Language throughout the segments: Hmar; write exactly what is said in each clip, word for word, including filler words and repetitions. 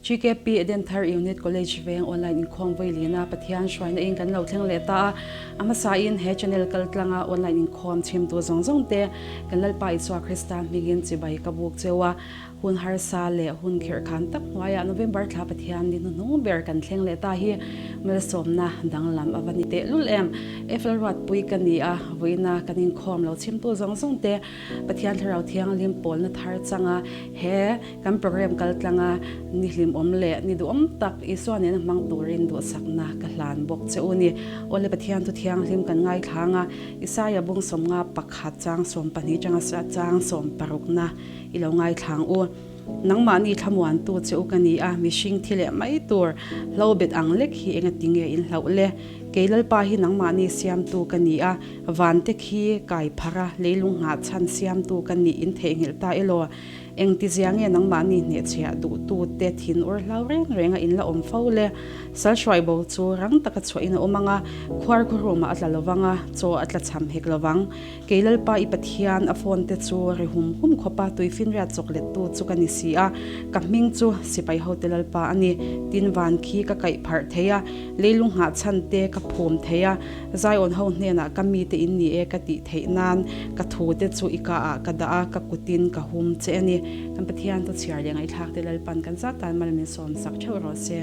G K P Denthar Unit College Veng online inkhawm vawi lina Pathian hruaina in kan lo thleng leh ta a. A hmasain he channel kaltlanga online inkhawm chimtu zawng zawng te kan Lalpa Isua Krista hmingin chibai ka buk cheu a. Hun harsa le hun khirhkhan tak hnuaia November thla Pathian ni hnuhnung ber kan thleng leh ta hi malsawmna danglam a va ni teh lul em. F L Ruatpui ka ni a, vawiina kan inkhawm lo chimtu zawng zawng te Pathian Thlarau Thianghlim pawlna thar changa he kan program kaltlanga ni hlimawm le ni duhawm tak Isua nena hmang turin duhsakna ka hlan bawk che u ni. Awle Pathian thu thianghlim kan ngaithlang a, Isaia bung sawmnga pakhat chang sawmpahni changa sa chang sawmparukna i lo ngaithlang u. Nangmahni thlamuantu che u ka ni a, mihring thi leh mai tur hlo bet ang lek hi enga ti nge in hlauh le? Kei Lalpa hi nangmahni siamtu ka ni a, van te khi kai phar a, leilung nghah chhan siamtu ka ni in theinghil ta elaw. Engtizia nge nangmahni hnehchhiah duhtu te thinur hlau reng renga in la awm fo le? Salhruai bo chu rang taka chhuahin a um ang a, khuar khuo ruoma a tla lo vang a, chaw a tla chham hek lo vang. Kei Lalpa i Pathian a phone te chu ri hum hum khawpa tuifinriat chawk lettu chu ka ni si a, ka hming chu sipai hote Lalpa a ni. Tin van khi ka kaih pharh thei a, leilung nghah chhan te ka phum thei a, Zion ho hnena ka mi te in ni e ka tih theih nan, ka thu te chu i ka a ka dah a, ka kutin ka hum che a ni. Kan Pathian thu chhiar le ngaihthlak te Lalpan kan zat tan mal min sawm sak theu raw se.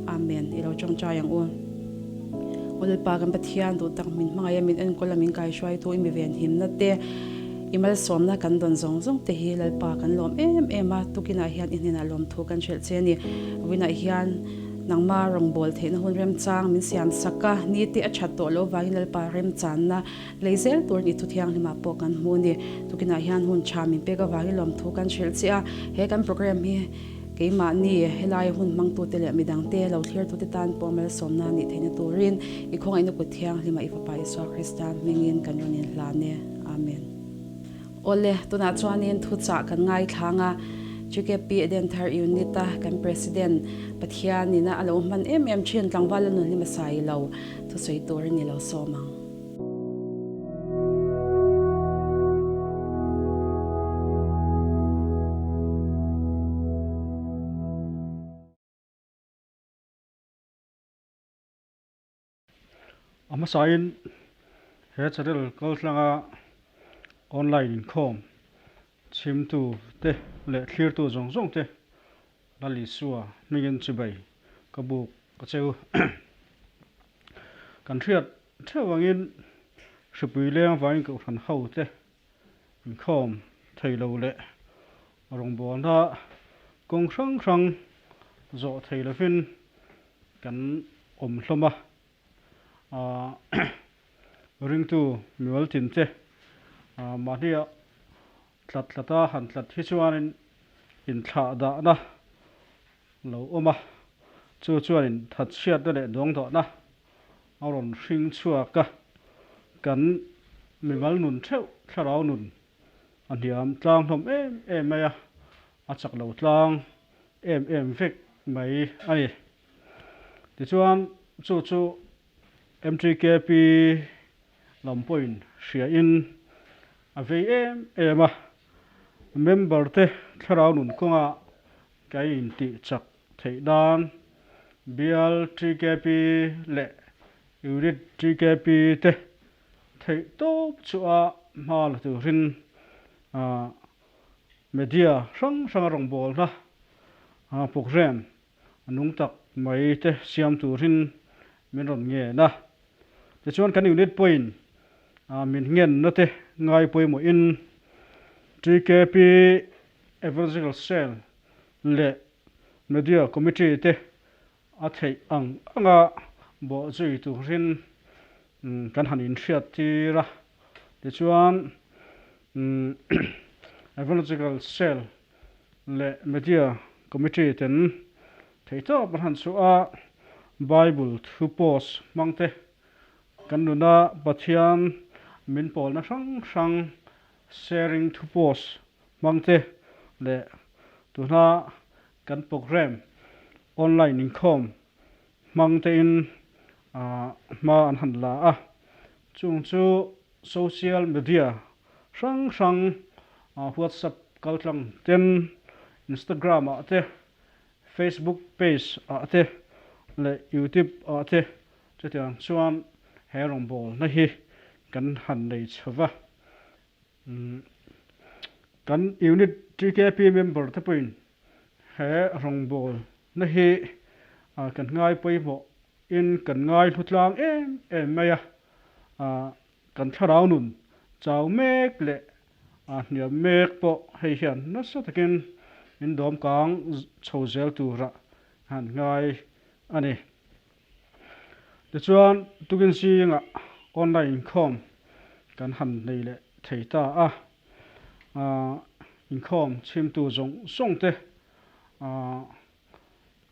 Amen. I lo ṭawngṭai ang u. Aw Lalpa kan Pathian, duh tak hmin hmangaia min enkawl a min kaihruaitu i mi venhimna te, i malsawmna kan dawn zawng zawng te hi Lalpa kan lawm em em a, tukina hian i hnena lawmthu kan hrilh che a ni. Vawiina hian nangma rawngbawl theihna hun remchang min siam sak a, ni te a ṭhat tawh lo vangin Lalpa remchanna lei zel turin i thu thianghlima pawh kan hmu a ni. Tukina hian hun ṭha min pek avangin lawmthu kan hrilh che a, he kan program hi keimahni helai hun hmangtute leh midangte lo thlirtute tan pawh malsawmna nih theihna turin i khawngaihna kut thianghlima i Fapa Isua Krista hmingin kan rawn inhlan e. Amen. Awle, tunah chuanin thuchah kan ngaithlang a, G K P Denthar Unit-a kan President Pathian nina a lo hman em em ṭhin tlangval Lalnunhlim Masailo thusawi turin i lo sawm ang. A hmasain he channel kaltlanga online inkhawm chimtu te leh thlirtu zawng zawng te Lal Isua hmingin chibai ka buk ka cheu. Kan hriat theuh angin hripui leng vangin kohhran ho te inkhawm thei lo leh rawngbawlna kawng hrang hrang zawh thei lovin kan awm hlawm a. A, ringtu mimal tin te, a, mahnia tlat tlata han tlat hi chuanin inthlahna dahna lo awm a, chu chuanin thathriatna leh dawngdawhna a rawn hring chhuak a, kan mimal nun theuh thlarau nun a hniam tlang hlawm em em mai a, a chak lo tlang em em vek mai a ni. Tichuan chu chu M T K P lam pawhin hriain a vei em em a, member te thlarau nun kawnga kan intih chak theih dan, Bial T K P leh Unit T K P te theih tawp chhuah hma la turin, a, media hrang hranga rawngbawlna, a, program a nung tak mai te siam turin min rawn ngen a. Tichuan kan unit pawhin, a, min ngenna te ngai pawimawhin T K P Evangelical Cell leh Media Committee te a theih ang anga bawhzui turin, mm, kan han inhriattir a. Tichuan, mm, Evangelical Cell leh Media Committee ten theih tawp an han chhuah a, Bible thu post hmang te, kan nuna Pathian min pawlna hrang hrang sharing thu post hmang te leh tuna kan program online inkhawm hmang tein, a, hma an han la a. Chung chu social media hrang hrang, a, WhatsApp kaltlang ten, Instagram-ah te, Facebook page-ah te le YouTube-ah te, chutiang chuan he rawngbawlna hi kan han nei chho va. Kan unit T K P member te pawhin he rawngbawlna hi, a, kan ngai pawimawhin kan ngaithlu tlang em em mai a. A, kan thlarau nun chau mek leh, a, hniam mek pawh hei hian nasa takin in dawm kang chho zel tura han ngai a ni. Tichuan, tukin zinga online inkhawm kan han nei leh thei ta a. A, inkhawm chhimtu zawng zawng te, a,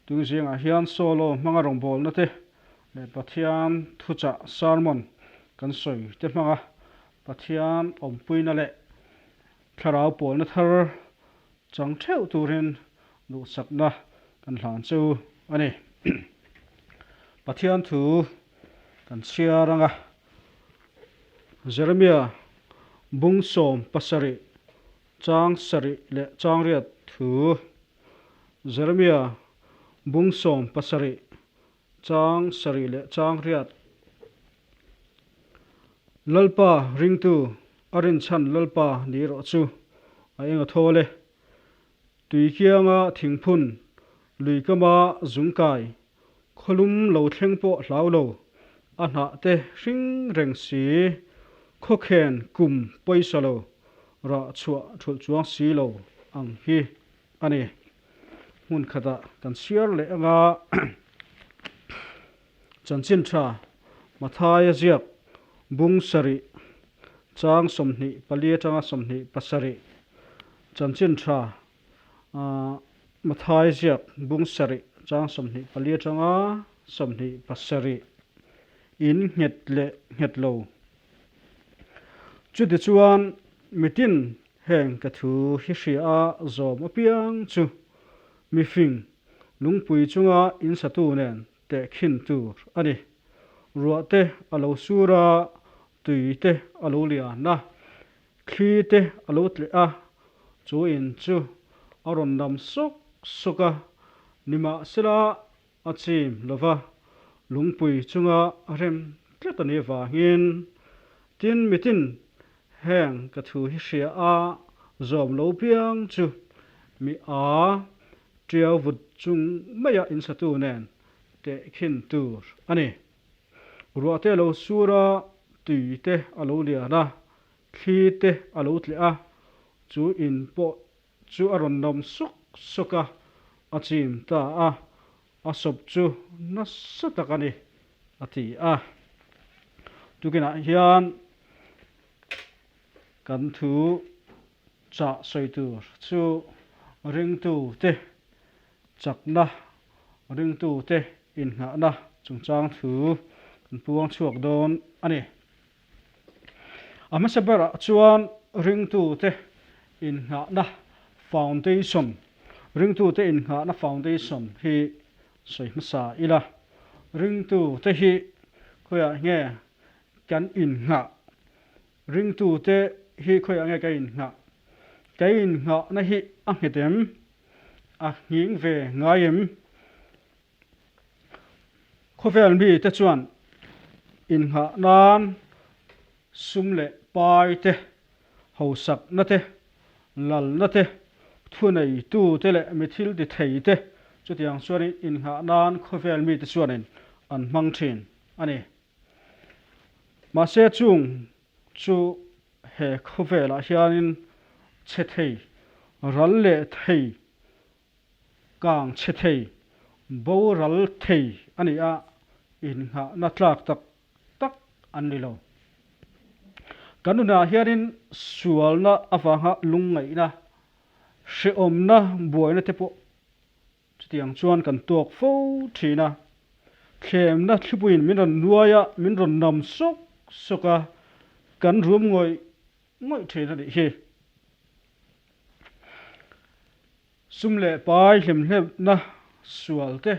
tukin zingah hian solo hmanga rawngbawlna te leh Pathian thuchah sermon kan sawi te hmanga Pathian awmpuina leh thlarau pawlna thar chang theuh turin duhsakna kan hlan cheu a ni. Pathian thu kan chhiar anga, Jeremia bung sawm pasarih chang sarih leh chang riat thu. Jeremia bung sawm pasarih chang sarih leh chang riat. Lalpa ringtu, a rinchhan Lalpa ni rawh chu, a eng a thaw le. Tui kianga thingphun, lui kama zungkai, khawlum lo thleng pawh hlau lo, a hnah te hring reng si, khawkhen kum pawisa lo, rah chhuah thulh chuang si lo ang hi a ni. Hmun khatah kan chhiar leh anga, Chanchin Ṭha, Mathaia ziak, bung sarih, chang sawmhnih pali aṭanga sawmhnih pasarih. Chanchin Ṭha, a, Mathaia ziak, bung sarih, chang sawmhnih pali aṭanga sawmhnih pasarih. In nghet leh nghet lo. Chutichuan, mitin heng ka thu hi hria a zawm apiang chu, mi fing lungpui chunga in satu nen tehkhin tur a ni. Ruah te a lo sur a, tui te a lo lian a, thli te a lo tleh a, chu in chu a rawn nam sawk sawk a, nimahsela, a chim lova, lungpui chunga rem tlat a nih avangin, tin mitin heng ka thu hi hria a zawm lo piang chu mi a tiau vut chung maia in satu nen tehkhin tur a ni. Ruah te a lo sur a, tui te a lo lian a, thli te a lo tleh a, chu in pawh chu a rawn nam sawk sawk a, a chim ta a, a sawp chu nasa tak a ni, a ti a. Tukinah hian kan thu chah sawi tur chu ringtute chakna, ringtute innghahna chungchang thu kan puang chhuak dawn a ni. A hmasa berah chuan ringtute innghahna foundation, ringtute innghahna foundation hi sawi hmasa ila. Ringtute hi khawiah nge kan innghah? Ringtute hi khawiah nge kan innghah? Kan innghahna hi a nghet em? A nghing ve ngai em? Khawvel mite chuan innghah nan sum leh pai te, hausakna te, lalna te, thuneitute leh mi thil ti thei te, chutiang chuanin innghah nan khawvel mite chuanin an hmang ṭhin a ni. Mahse, chung chu he khawvelah hianin chhe thei, ral leh thei, kang chhe thei, boral thei a ni a, innghahna tlak tak tak an ni lo. Kan nunah hianin sualna avanga lungngaihna, hrehawmna buaina te pawh chutiang chuan kan tawk fo ṭhin a. Thlemna thlipuiin min rawn nuai a, min rawn nam sawk sawk a, kan rum ngawih ngawih ṭhin a nih hi. Sum leh pai hlimhlimna sual te,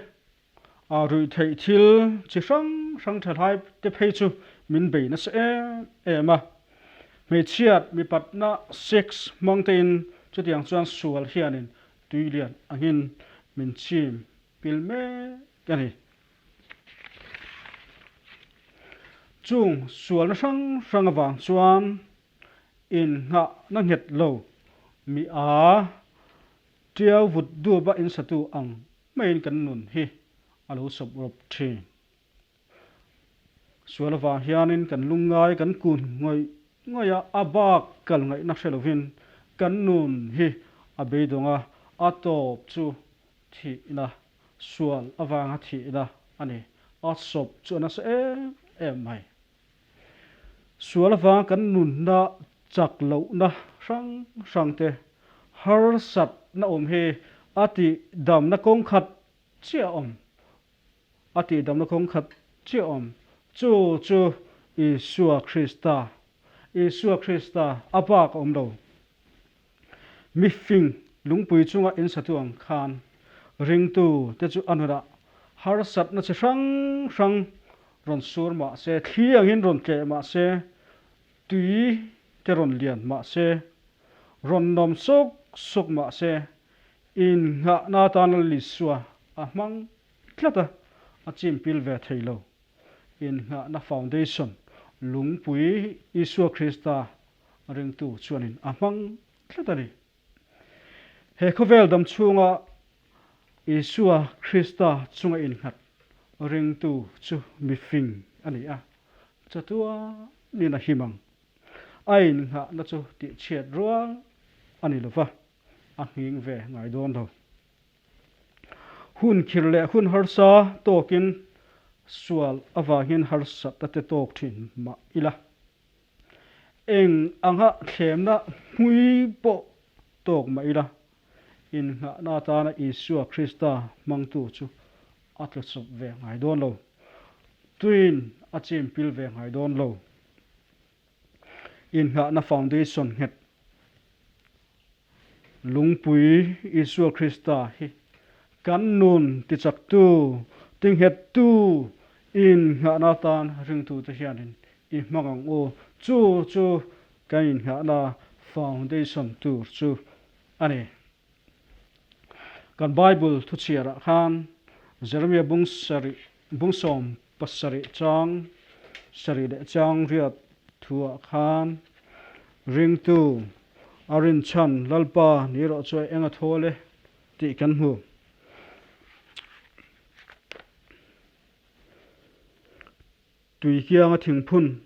a ruih theih thil chi hrang hrang ṭhalai te phei chu min bei nasa em em a. Hmeichhiat mipatna sex hmang tein chutiang chuan sual hianin tui lian angin min chim pil mek a nih. Chuong sualna hrang hrang avang chuan innghahna nghet lo mi a, tiau vut duba insatu ang maiin kan nun hi a lo sawp rop ṭhin. Sual avang hianin kan lungngai, kan kun ngawih ngawih a, a bak kal ngaihna hre lovin kan nun hi a beidawng a, a tawp chu thihna, sual avanga thihna a ni. A sawp chu a nasa em em mai. Sual avanga kan nunna chak lohna hrang hrang te, harsatna awm hi a tihdamna kawng khat chiah a awm. A tihdamna kawng khat chiah a awm. Chu chu Isua Krista, Isua Krista a bak a awm lo. Mi fing lungpui chunga insatu ang khan ringtute chu a nunah harsatna chi hrang hrang rawn sur mah se, thli angin rawn tleh mah se, tui te rawn lian mah se, rawn nawm sawk sawk mah se, innghahna atana Isua a hmang tlat a, a chimpil ve thei lo. Innghahna foundation, lungpui Isua Krista ringtu chuanin a hmang tlat a ni. He khawvel dam chhunga Isua Krista chunga innghat ringtu chu mi fing a ni a, chatuanin a him ang. A innghahna chu tihchhiat rual a ni lo va, a nghing ve ngai dawn lo. Hun khir leh hun harsa tawkin sual avangin harsatna te tawk ṭhin mah ila, eng anga thlemna hmui pawh tawk mah ila, innghahna atana Isua Krista hmangtu chu a tla sawp ve ngai dawn lo. Tuin a chimpil ve ngai dawn lo. Innghahna foundation nghet lungpui Isua Krista hi kan nun tichaktu, tinghettu, innghahna atan ringtute hianin i hmang ang u. Chu chu kan innghahna foundation tur chu a ni. Kan Bible thuchhiarah khan Jeremia bung sarih, bung sawm pasarih chang sarih leh chang riat thuah khan, ringtu a rinchhan Lalpa ni rawh chu a eng a thaw le tih kan hmu. Tui kianga thingphun,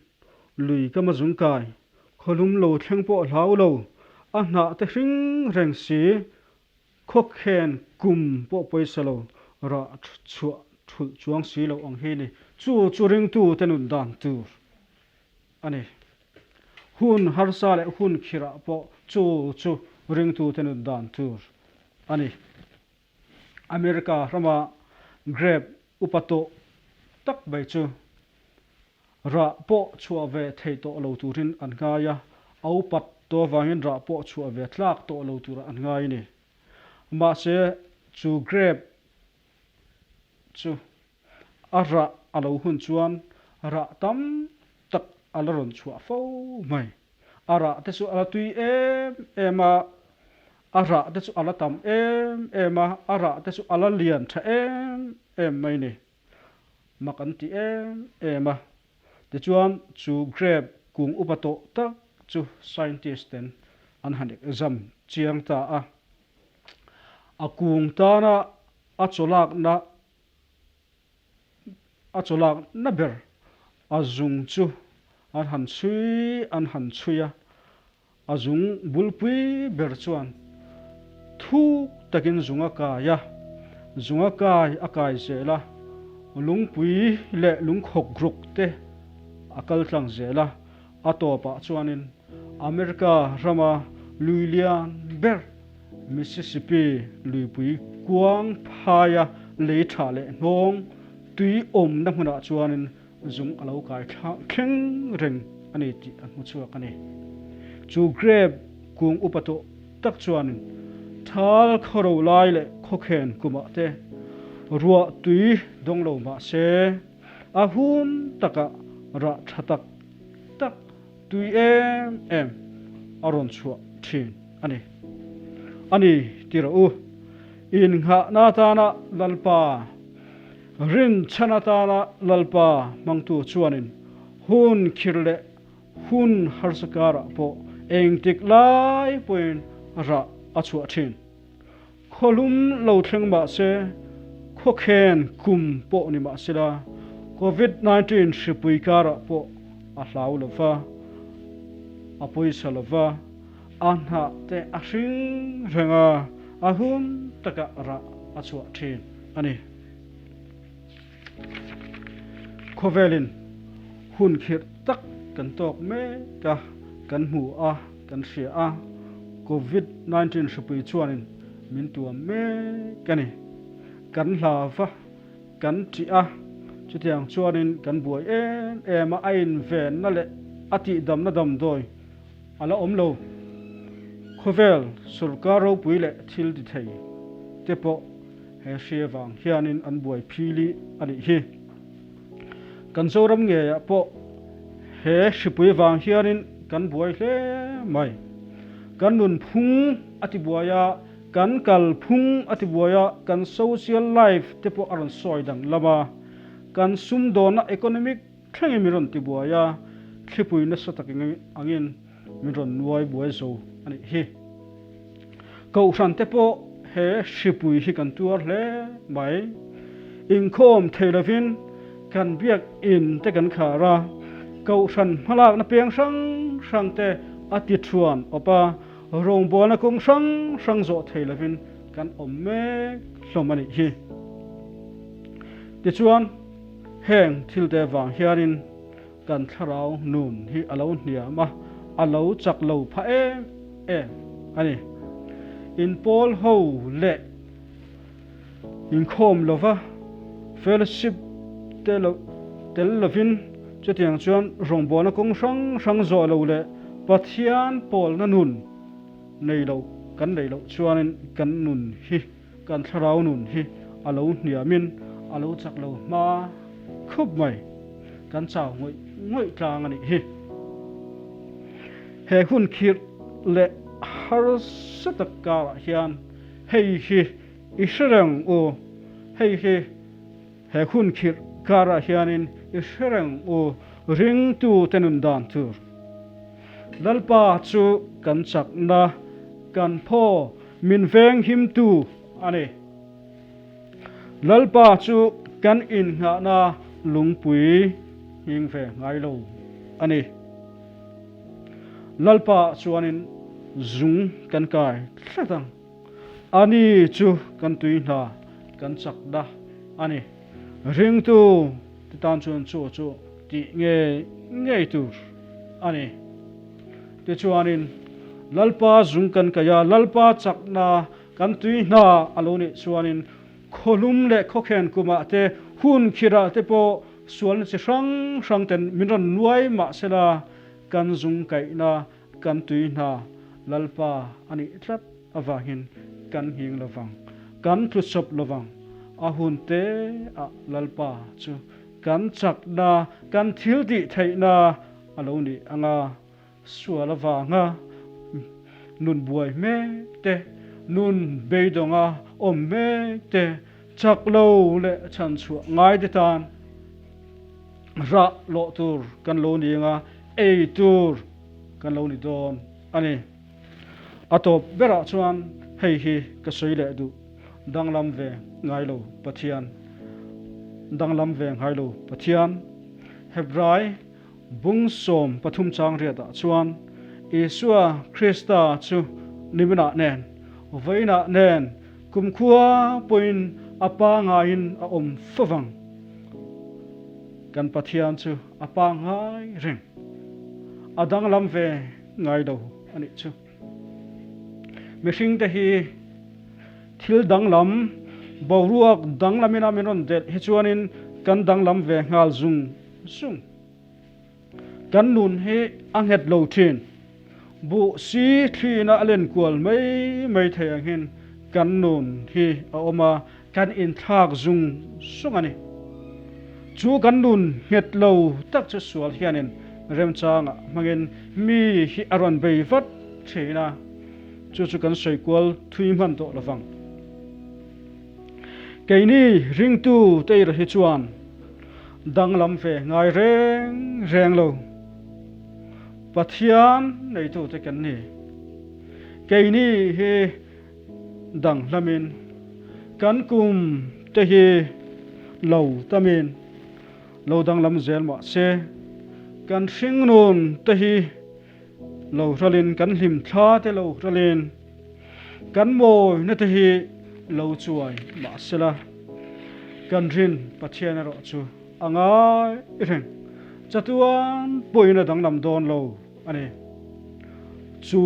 lui kama zung kai, khawlum lo thleng pawh hlau lo, a hnah te hring reng si, khawkhen kum pawh pawisa lo, rah chhuah thulh chuang si lo ang hi ni. Chu chu ringtute nun dan tur a ni. Hun harsa leh hun khirah pawh chu chu ringtute nun dan tur a ni. America rama grape upa tawh tak mai chu rah pawh chhuah ve thei tawh lo turin an ngai a, a upat tawh avangin rah pawh chhuah ve tlak tawh lo tura an ngai a ni. Mahse, chu grape chu a rah a lo hun chuan rah tam tak a la rawn chhuah fo mai. A rah te chu a la tui em em a, a rah te chu a la tam em em a, a rah te chu a la lian ṭha em em mai ni. Mak an ti em em a. Tichuan chu grape kung upa tawh tak chu scientist ten an han exam chiang ta a. A kung tana a chaw lakna, a chaw lakna ber a zung chu an han chhui, an han chhui a. A zung bulpui ber chuan thuk takin zung a kai a, zung a kai, a kai zel a, lungpui leh lungkhawk gruk te a kal tlang zel a, a tawpah chuanin America rama lui lian ber Mississippi luipui kuang phaia lei ṭha leh hnawng tui awmna hmunah chuanin zung a lo kai thla-, thleng reng a ni tih a hmu chhuak a ni. Chu grape kung upa tawh tak chuanin thal khawro lai leh khawkhen kumah te ruah tui dawng lo mah se, a hun taka rah ṭha tak tak tui em em a rawn chhuah ṭhin a ni. A ni ti rawh u. Innghahna tana Lalpa, rinchhana tana Lalpa hmangtu chuanin hun khir le hun harsa karah pawh engtik lai pawhin rah a chhuah ṭhin. Khawhlum lo thleng mah se, khawkhen kum pawh ni mah sela, Covid nineteen hripui karah pawh a hlau lo va, a pawisa lo va, a hnah te a hring reng a, a hun taka rah a chhuah ṭhin a ni. Khawvelin hun khir tak kan tawk mek a, kan hmu a, kan hria a, Covid nineteen hripui chuanin min tuam mek a ni. Kan hlau va, kan ṭi a, chutiang chuanin kan buai em em a, a invenna leh a tihdamna damdawi a la awm lo. Khawvel, sawrkar ropui leh thil ti thei te pawh he hrie vang hianin an buai phili a nih hi. Kan Zoram ngeiah pawh he hripui vang hianin kan buai hle mai. Kan nunphung a tibuai a, kan kalphung a tibuai a, kan social life te pawh a rawn sawi danglam a, kan sumdawnna economic thlengin min rawn tibuai a, thlipui nasa tak angin min rawn nuai buai zo a nih hi. Kohhran te pawh he hripui hi kan tuar hle mai. Inkhawm thei lovin kan biak in te kan khar a, kohhran hmalakna peng hrang hrang te a ti thuan awp a, rawngbawlna kawng hrang hrang zawh thei lovin kan awm mek hlawm a nih hi. Tichuan, heng thil te vang hianin kan thlarau nun hi a lo hniam a, a lo chak lo pha em em a ni. Inpawl ho leh inkhawm lova, fellowship te lo, tel lovin, chutiang chuan rawngbawlna kawng hrang hrang zawh lo leh Pathian pawlna nun nei lo, kan nei lo chuanin kan nun hi, kan thlarau nun hi a lo hniamin a lo chak lo hma khawp mai, kan chau ngawih ngawih tlang a nih hi. He hun khir leh harsa tak karah hian hei hi i hre reng u, hei hi he hun khir karah hianin i hre reng u, ringtute nun dan tur. Lalpa chu kan chakna, kan phaw, min venghimtu a ni. Lalpa chu kan innghahna lungpui nghing ve ngai lo a ni. Lalpa chuanin zung kan kai tlat ang. Ani chu kan tuihna, kan chakna a ni. Ringtute tan chuan chu chu tih ngei ngei tur a ni. Tichuanin Lalpa zung kan kai a, Lalpa chakna kan tuihna a lo nih chuanin khawhlum leh khawkhen kumah te, hun khirah te pawh sualna chi hrang hrang ten min rawn nuai mah sela, kan zung kaihna, kan tuihna Lalpa a nih tlat avangin kan nghing lovang, kan tlu chawp lovang. A hun te ah Lalpa chu kan chakna, kan thil tih theihna a lo ni ang a, sual avanga nun buai mek te, nun beidonga awm mek te, chak lo leh chhanchhuah ngai te tan rah lawh tur kan lo ni ang a, ei tur kan lo ni dawn a ni. A tawp berah chuan hei hi ka sawi leh duh, danglam ve ngai lo Pathian, danglam ve ngai lo Pathian. Hebrai bung sawm pathum chang riatah chuan Isua Krista chu niminah nen, vawiinah nen, kumkhua pawhin a pangngaiin a awm fo vang. Kan Pathian chu a pangngai reng, a danglam ve ngai lo a nih chu. Mihringte hi thil danglam, boruak danglamina min rawn delh hi chuanin kan danglam ve nghal zung zung. Kan nun hi a nghet lo ṭhin. Buhsi thlina a len kual mai mai thei angin kan nun hi a awm a, kan inthlak zung zung a ni. Chu kan nun nghet lo tak chu sual hianin remchangah hmangin mi hi a rawn bei vat ṭhin a, chu chu kan sawi kual thui hman tawh lovang. Keini ringtute hi chuan danglam ve ngai reng reng lo Pathian neitute kan ni. Keini hi danglamin kan kum te hi lo tamin lo danglam zel mah se, kan hringnun te hi lo hralin, kan hlim thla te lo hralin, kan mawina te hi lo chuai mah sela, kan rin Pathian erawh chu a ngai reng, chatuan pawhin a danglam dawn lo a ni. Chu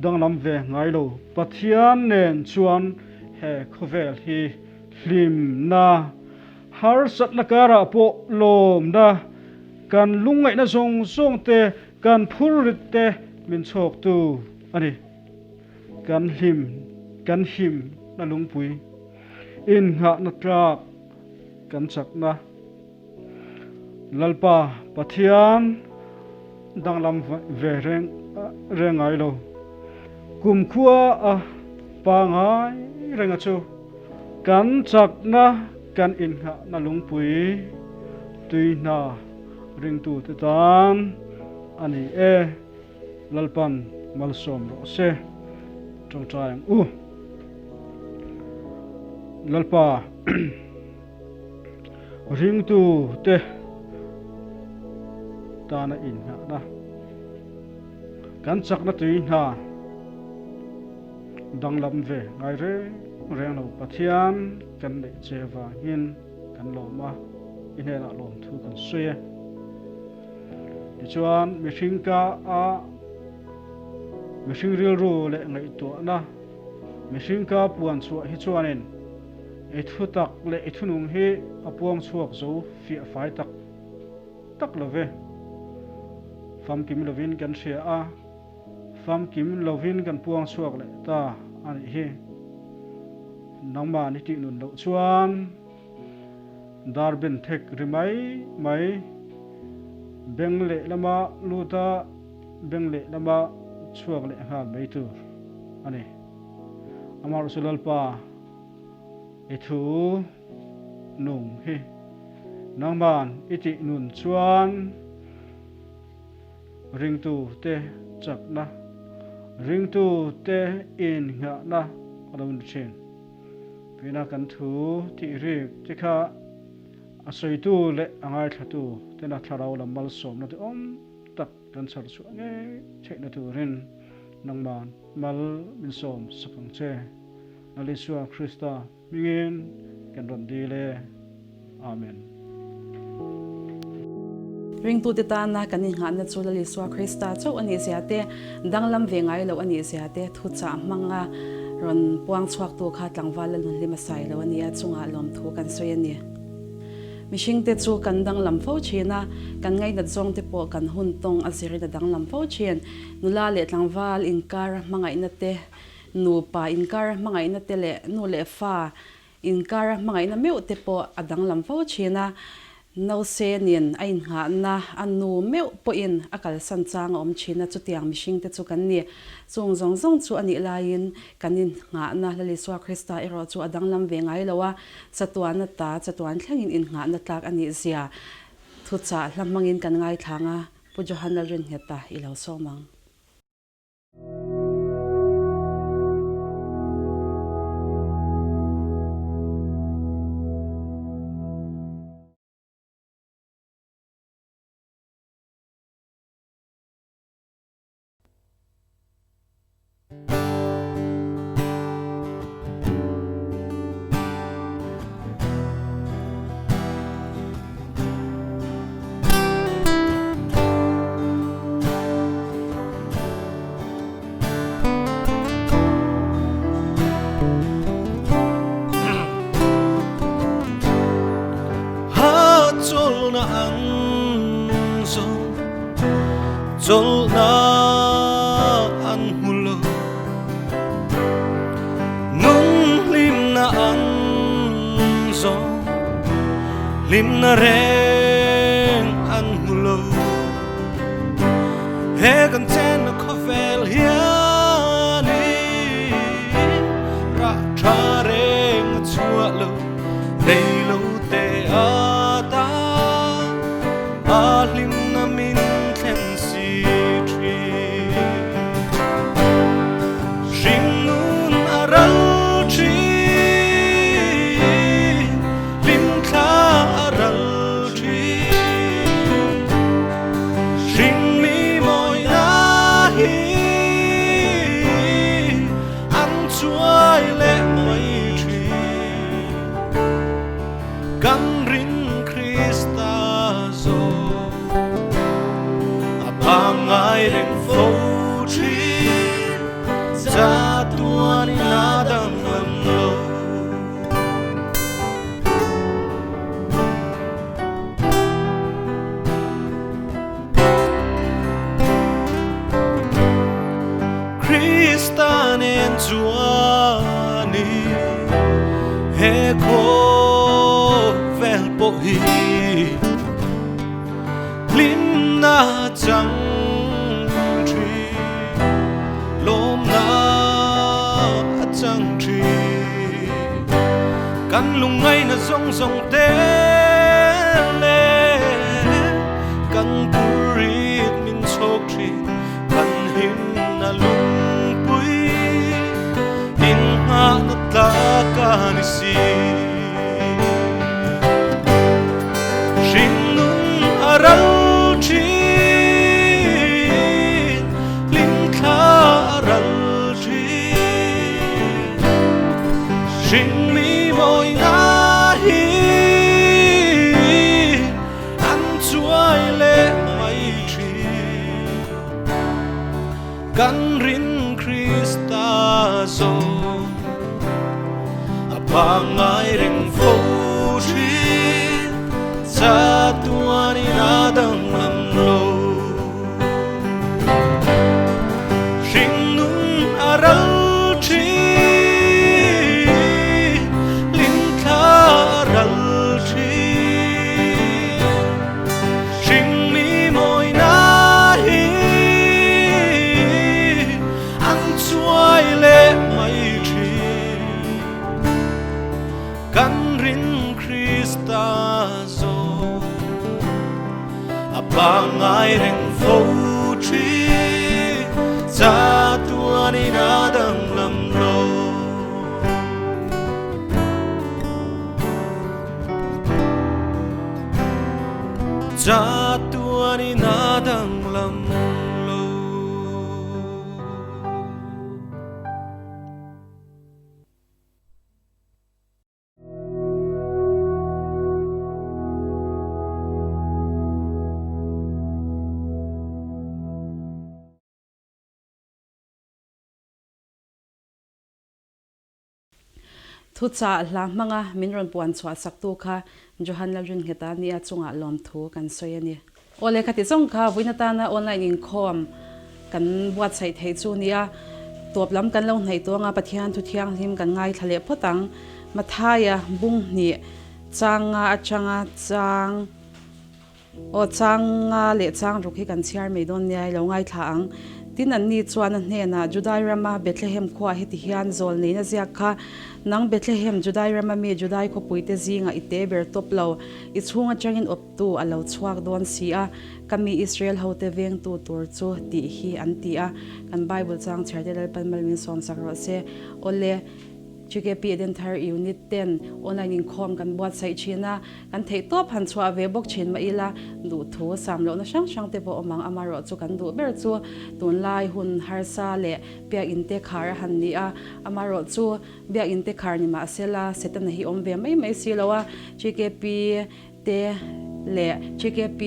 danglam ve ngai lo Pathian nen chuan he khawvel hi hlimna, harsatna karah pawh lawmna, kan lungngaihna zawng zawng te, kan phurrit te min chhawktu a ni. Kan hlim, kan himna lungpui, innghahna tlak, kan chakna, Lalpa Pathian danglam ve reng, reng ngai lo, kumkhua a pangngai renga chu kan chakna, kan innghahna lungpui, tuihna ringtute tan a ni e. Lalpan malsawm rawh se. Ṭawngṭai ang u. Lalpa, ringtute tana innghahna, kan chakna tuihna danglam ve ngai reng reng lo Pathian kan neih che vangin kan lawm a, i hnenah lawmthu kan sawi e. Tichuan, mihring ka a, mihring rilru leh ngaihtuahna, mihring ka puan chhuah hi chuanin i thutak leh i thunung hi a puang chhuak zo fiah fai tak tak lo ve. Famkim lovin kan hria a, famkim lovin kan puang chhuak leh ta a nih hi. Nangman i tih nun loh chuan, dar ben thek ri mai mai, beng leh lama luta, beng leh lama chhuak leh nghal mai tur a ni. Amaherawhchu Lalpa, i thunung hi nangman i tih nun chuan ringtute chakna, ringtute innghahna a lo ni ṭhin. Vawiina kan thu tih rik te kha a sawitu leh a ngaithlatu tena thlarau lam malsawmna duhawm tak kan chhar chhuah ngei theihna turin nangman mal min sawm sak ang che. Lal Isua Krista hmingin kan rawn dil e. Amen. Ringtute tana kan innghahna chu Lal Isua Krista chauh a nih zia te, danglam ve ngai lo a nih zia te, thuchah hmanga rawn puang chhuaktu kha tlangval Lal nun hlim a sai lo a nia, chungah lawmthu kan sawi a ni. Mihringte chu kan danglam fo ṭhin a, kan ngainat zawng te pawh kan hun tawng a zirin a danglam fo ṭhin. Nula leh tlangval inkara hmangaihna te, nupa inkara hmangaihna te leh nu leh fa inkara hmangaihna meuh te pawh a danglam fo ṭhin a. Nausenin a innghahna a nu meuh pawhin a kalsan chang a awm ṭhin a, chutiang mihringte chu kan ni. Chung zawng zawng chu a nih laiin kan innghahna Lal Isua Krista erawh chu a danglam ve ngai lo a, chatuan ata, chatuan thlengin innghahna tlak a nih zia thuchah hla hmangin kan ngaithla ang a, Pu Johan Lalringheta i lo sawm ang. Ha chawlhna an zawng, chawlhna an hmu lo. Nung hlimna an zawng, hlimna reng an hmu lo. He kan chenna khawvel hianin rah ṭha reng a chhuah lo. Chuanin he khawvel pawh hi hlimna a chang ṭhin, lawmna a chang ṭhin. Kan lungngaina zawng zawng te le kan purit min chhawk ṭhin, kan hinna lungpui innghahna tlak a ni si. Hringnun a ral ṭhin, hlimthla a ral ṭhin, hringmi mawina hi an chuai leh mai ṭhin. Kan rin Krista zawng a pangngai reng fo ṭhin, chatuanin a danglam lo. Hringnun a ral ṭhin, hlimthla a ral ṭhin, hringmi mawina hi an chuai leh mai ṭhin. Kan rin Krista zawng a pangngai reng fo ṭhin, chatuanin a danglam lo. Chatuanin a danglam lo. Thuchah hla hmanga min rawn puan chhuahsaktu kha Johan Lalringheta nia chungah lawmthu kan sawi a ni. Aw le, khati zawng kha vawiin atana online inkhawm kan buatsaih theih chu nia, tawp lam kan lo hnaih tawh anga Pathian thu thianghlim kan ngaithla leh phawt ang. Mathaia bung hnih chang nga aṭanga chang, aw, chang nga leh chang ruk hi kan chhiar mei dawn nia, i lo ngaithla ang. Tin, anni chuan a hnenah, Judai rama Bethlehem khuaa heti hian zawlneina ziak kha, nang Bethlehem, Judai rama mi, Judai khawpuite zinga i te ber tawp lo, i chhung aṭangin awp tu a lo chhuak dawn si a, ka mi Israel hote vengtu tur chu tih hi an ti a. Kan Bible chang chhiarte Lalpan mal min sawmsak rawh se. Aw le, G K P Eden Thar Unit ten online inkhawm kan buatsaih ṭhin a, kan theih tawp han chhuah ve bawk ṭhin mah ila, duhthu sam lohna hrang hrang te pawh awm ang, amarawhchu kan duh ber chu tunlai hun harsa leh biak inte khar a han ni a, amarawhchu biak inte khar ni mah sela, Setana hi awm ve mai mai si lo a, G K P te leh G K P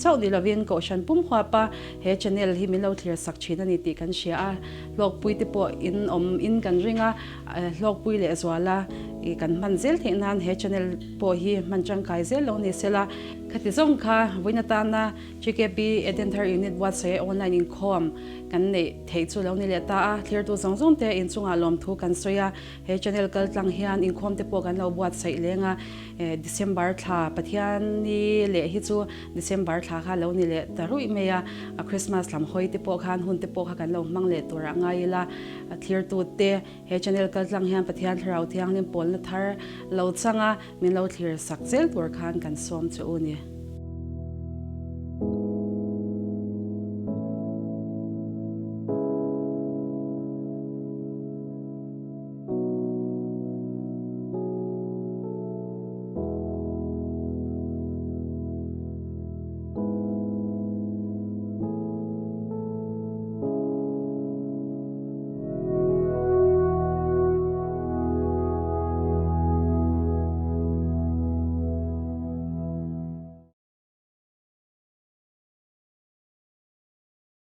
chauh ni lovin kohhran pum huapa he channel hi min lo thlir sak ṭhin a ni tih kan hria a, hlawkpui te pawh in awm in kan ring a, eh, hlawkpui leh zuala i kan hman zel theih nan he channel pawh hi hman ṭangkai zel lo ni sela, khati zawng kha vawiin atana G K P Eden Thar Unit buatsaih online inkhawm kan neih theih chu lo ni leh ta a, thlirtu zawng zawng te in chungah lawmthu kan sawi a, he channel kal tlang hian inkhawm te pawh kan lo buatsaih leng a, eh, December thla Pathianni leh hi chu December thla kha lo ni leh ta ruih mai a, a Christmas lam hawi te pawh khan hun te pawh kha kan lo hmang leh turah ngai ila, a thlirtu te he channel kal tlang hian Pathian thlarau thianghlim pawlna thar lo chang a, min lo thlir sak zel tur khan kan sawm che u ni.